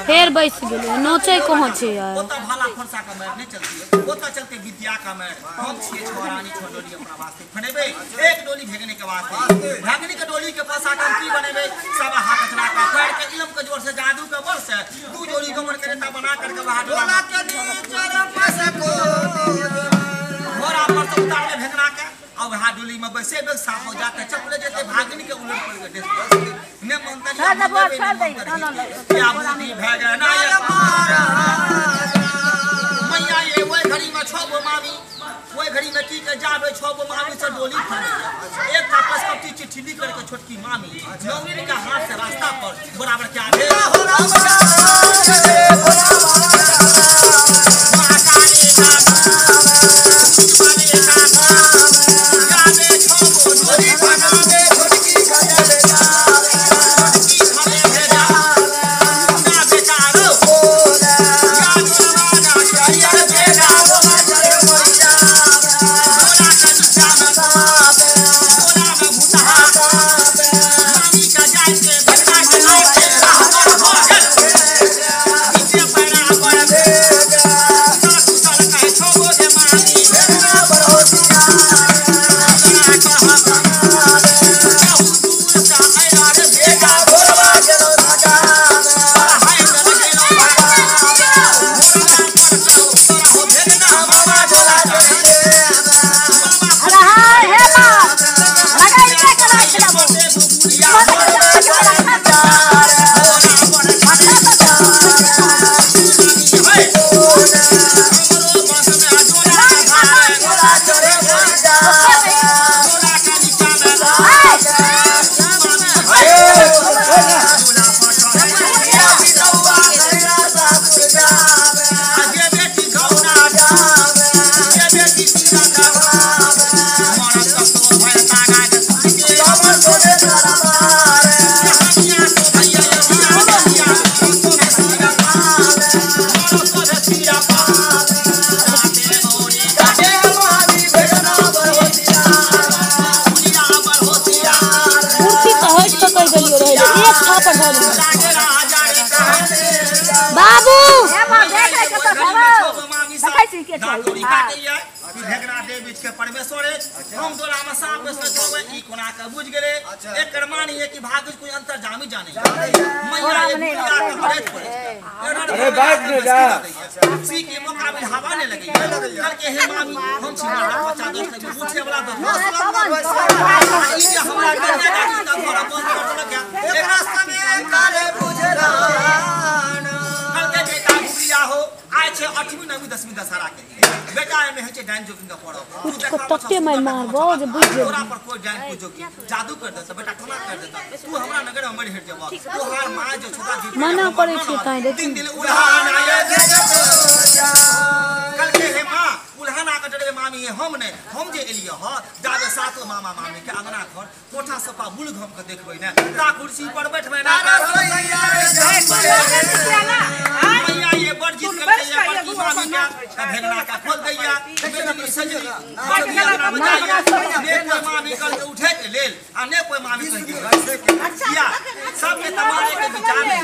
फेर बैस गेलै नोचै कहाँ छै यार। ओतऽ भाला फरसा का मार नहीं चलती है, ओतऽ चलते विद्या का मार। हम छिए छो रानी छो डोली अपना वास्ते फनेबे, एक डोली भेगने के वास्ते, भेगने के डोली के फंसा के हम की बनेबे? सब हाथ चला के पैर के इलम के जोर से जादू के बल से दू जोड़ी गमन के नेता बना करके बाहर डोला के नीचे फंस को घोड़ा पर से उतार ले भेगना के और वहां डोली में बैसे बे साफ हो जाते चपले जेते भागनी के उलट पड़ गए ने मंतरी क्या बुद्धि भगना मैया ये ओई घड़ी में छो गो मामी ओई घड़ी में की के जाबे छो गो मामी से डोली फंस एक का पसकटी चिट्ठी लिख करके छोटकी मामी नौनी का हाथ से रास्ता पर बराबर क्या दे अरे हे मां लगाई के करा। बाबू भेगना दे बीच के परमेश्वर हम तोरा में साफ बेसले छोवे ई कोना के बुझ गेले। एकर मानी है कि भाग्य कोई अंतर्जामी जाने मैया ये दुनिया के हरेक पड़े। अरे बात में जा सी के मुकाबले हवा ने लगी कल के हे मामी हम छिना बच्चा दोस्त के पूछे वाला दोस्त ई जे हमरा कन्या दादी त घर बंद कर देलक। एक रास्ता में काले बुझरान कल के बेटा गुड़िया हो आय छे 8वीं 9वीं 10वीं दशहरा के बेटा एमे होइ छै डाइन जोगिंग के पड़ब तते मार मारबो जे बुझ जेबी। तोरा पर कोई डाइन को जोगी जादू कर देता बेटा टोना कर देता तू हमरा नगर में मर हेर जेबा। तोहार मां जो छोटा जी मना करै छै ताई देख तीन दिन उल्हान आये कल के हे मां उल्हान आ के डरे मामी हम ने हम जे एलियै ह जाबे सातो मामा मामी के अंगना घर कोठा सफा बुल घम के देखबै ने ता कुर्सी पर बैठबै ना मैया ये बड़ जीत करके ये बड़की मामी के भेगना का खोल दैया बेटी सजली ने कोई मामी कल के उठे के लेल आ ने कोई मामी कह के या सबके तमारे के विचार नहीं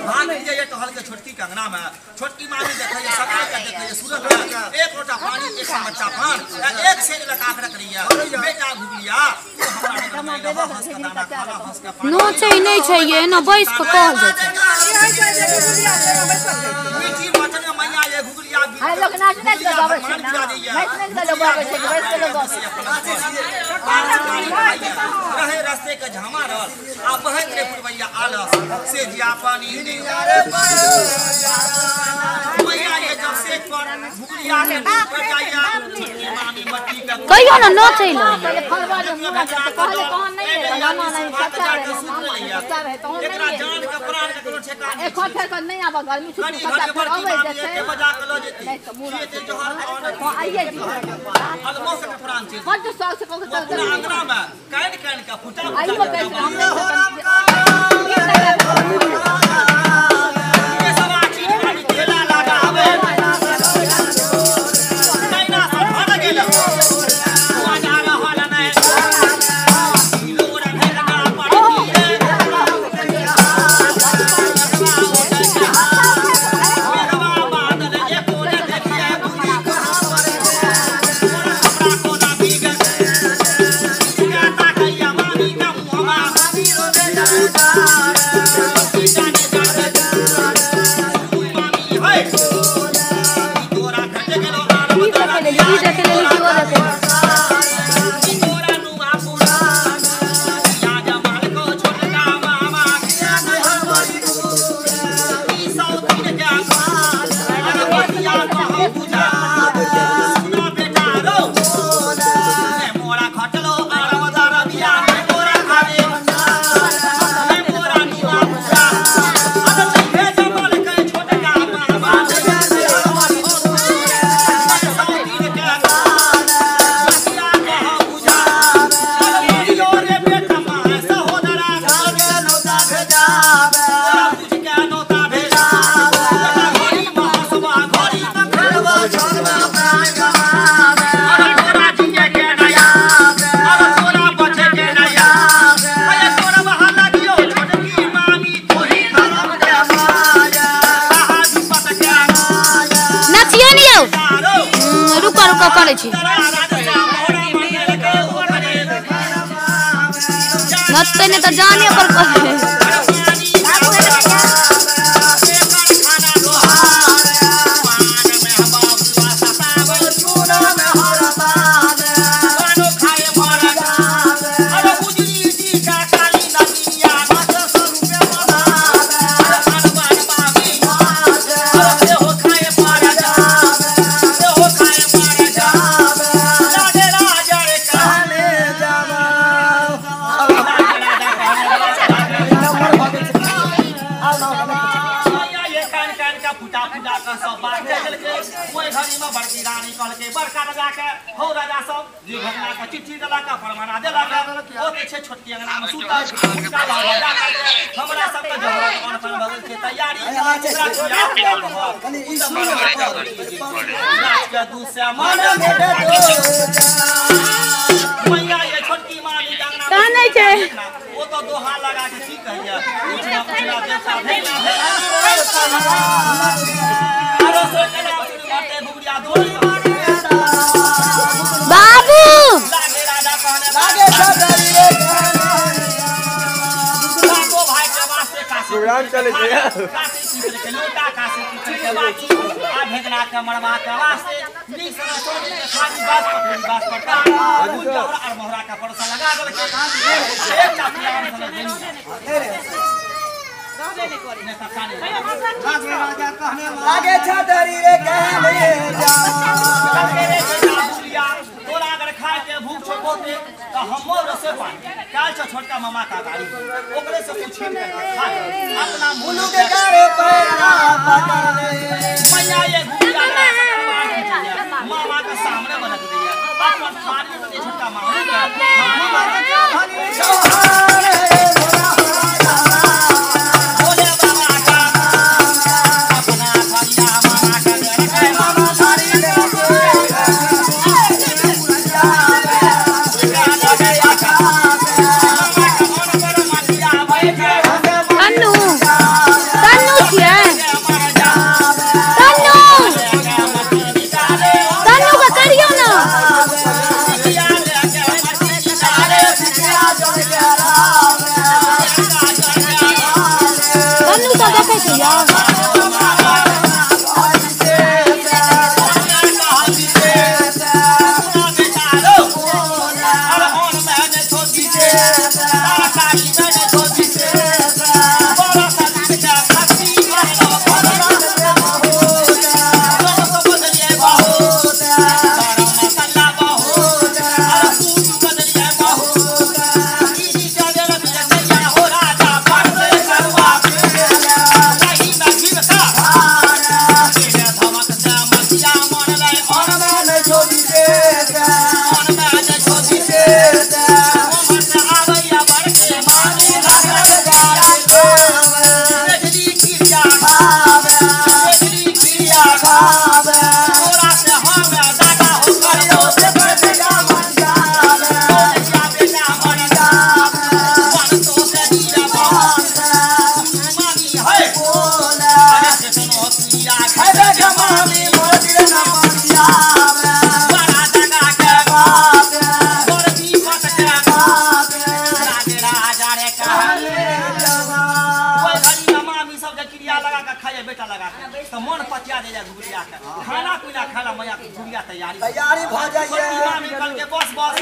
भाग जाइए टहल के छोटकी के अंगना में छोटकी मामी देखैया सकाल के देखैया सूरत एक लोटा पानी एक बच्चा पान एक सेर लगा के रख लिया बेटा घुगलिया नोचै नहीं छै ये ना बैस के कहल जाइ छै। मीठी मटन मैया ये घुगलिया अरे लोग नाच नाच के गाबै छै ना नाच नाच के लोग गाबै छै बैस के लोग गाबै रहे रास्ते के झामा रहल आ बहत रे पुरवैया आलस से जिया पानी मैया ये जब से पर घुगलिया के बचाइया छोटकी मामी मट्टी के कहियो ना नोचै ल पहिले फलवा जे मुड़ा के कहले तहन नहीं है गाना नहीं सच्चा है सच्चा है तहन एकरा नहीं जान के प्राण के कोनो ठेकान एक फेर कर नहीं आबा गर्मी छुट्टी कनी सच्चा घर के फिर बड़की अबै मामी जेतै के बजा के ल जेती नहीं तो मुड़ा के जोहर हां आइए जी अलमो से प्राण छै बड्ड शौक से कहू अपना अंगना में कान कान का फुटा आइयो फुटा कैसे हम ये सब आची मामी ठेला लगावे नैना सब भर गेल तू आज आ रहल नै लोरा भेगना पड़ती है मेहवा बादल एको ने देखिए बुद्धि कहाँ पर मोरा कपड़ा कोना भीग ताकैया मामी का मुहमा मामी रो बेटा जाने जाने तू मामी है तोरा घट गेलो आरब ई देखे लेली ई देखे लेली कि ओ देखे तोरा नुआ पूरा या जमाल को छोटका मामा किया नहीं हमारी ई सौतीन के अरे बतिया कहो पूजा सुना बेटा रो ने मोरा खटलो आरब दरबिया ने मोरा खावे ने मोरा नुआ पूरा अरे नहीं भेज जमाल के छोटका मामा सौतीन के बतिया कहो पूजा अरे रे बेटा मां सहोदरा तोरा पूछ के नौता भेजा बेटा घड़ी महसबा घड़ी में खेलबा अरे तोरा जिए के नया अरे तोरा बचे के नया अरे तोरा बहाला दियो छोटकी मामी तोही धर्म के माया कहा विपत के नचियो नि यौ तारो रुका रुका करै छी तोरा राजा मोरा मंगल के ओखरे नचतै नै त जाने ओकर कहे। अरे पानी एकर खाना लोहार पान में बाबुआ सतावे पानो खाए मरद अरे उजरी जी का काली नदिया अरे अनबान बाबी अरे हो खाए मरद हो खाए मरद राधे राजा रे कहले मैया ये कान कान का फुटा फुटा का सब बात चल के ओइ घड़ी में बड़की रानी कहलकै बड़का राजा के हौ राजा सब जे घटना के चिट्ठी देलक फरमाना देलक ओ जे छै छोटकी अंगना में सुतल हुनका लग जा करके हमरा सब के जहर अन्न पान भऽ गेल छै तैयारी ओकरा खिया पिया कहब उ तऽ मना नाच के दू से मन मैया ये छोटकी मामी के अंगना में कानै छै। ओ तो दोहा लगा के की कहैया उठना उठना देवता भेला आरो सोचना बाटे घुगरिया डोली बाबू लागे राजा कहने लागे छदरी रे बाबू भाई के वास्ते काशी प्रोग्राम चले छै काशी पीतल के लोटा काशी पीतल के बाटी आ भेजना के मरवा के वास्ते नी सना चोरी के खाली बास पकड़ी बास पटा फूल चावल और मोहरा का परोसा लगा देल के एक चापी आम सना देनी ने तकाने लागे छदरी रे कहने जा लागे रे बेटा तोरा अगर खाए के भूख छोपोते त हमो रसे पानी काल छ छोटका मामा का गाड़ी ओकरे से तू छीन करके खा अपना मुंह के गारे पैरा पकड़ ले मैया ये गुड़िया मामा के सामने में रख दिया अपन थाली में छोटका मामा मामा के थाली सोहारे बोले बाबा का अपना थालिया मामा का रखे मामा थाली ले तन्नू तन्नू छियै तन्नू तन्नू का करियो ना तन्नू का देखै छै यार मन पतिया दे जाए घुगरिया के खाना पीना खाना मैया के घुगरिया तैयारी तैयारी भ जाइए मामी कल के बस बस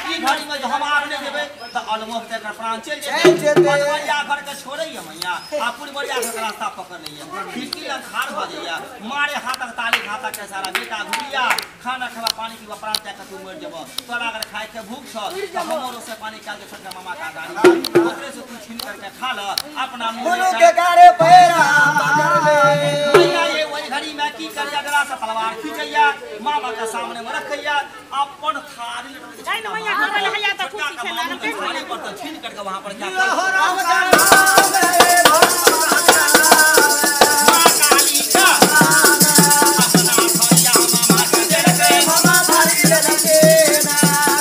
ई घड़ी में जो हम आब नहीं देबे त अलमोह ते कर प्राण चल चल जेतै जेतै। पटवरिया घर के छोड़ैया मैया आ पुरबरिया घर के रास्ता पकड़ लैया खिड़की लग खाड़ भ जाइया मारे हाथक ताली हाथक के सारा बेटा घुगरिया खाना खेबा पानी पीबा प्राण त्याग के तू मर जेबो तोरा अगर खाए के भूख छ त हमरो से पानी काल के छोटका मामा का गाड़ी ओकरे से तू छीन करके खा ल अपना मुंह मुलु के गारे पैरा पकड़ ले मैया ये वही घड़ी में की करिया गला से तलवार खींचैया मामा के सामने में रखैया अपन थाली जाई ना मैया घर में हैया त खुशी से लाल थाली पर तो छीन करके वहां पर क्या राम जान मां काली का अपना थालिया मामा के देलकै मामा थाली ले लेना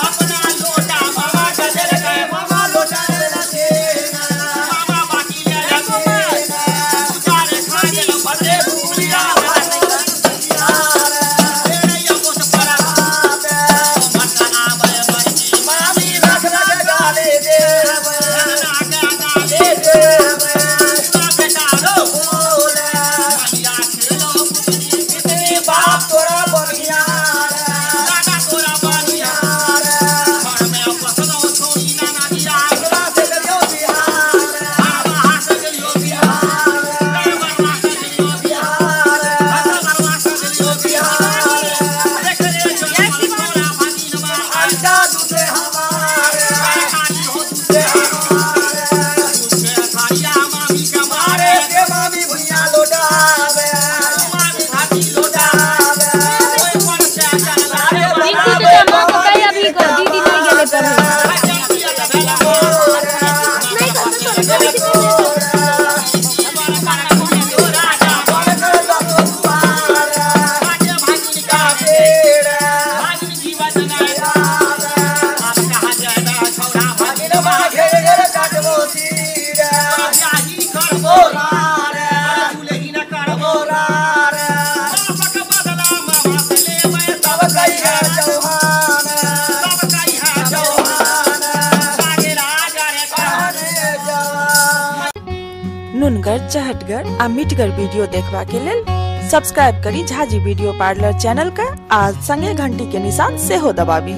अपना लोटा मामा के देलकै मामा लोटा ले लेना मामा बाकी ले उतारे खा गेल भरे भूलिया मामी रख लगे गाली देव ना चहगर चहटगर आ मिठगर वीडियो देखबा के लेल सब्सक्राइब करी झाजी वीडियो पार्लर चैनल के आ संगे घंटी के निशान सेहो दबाबी।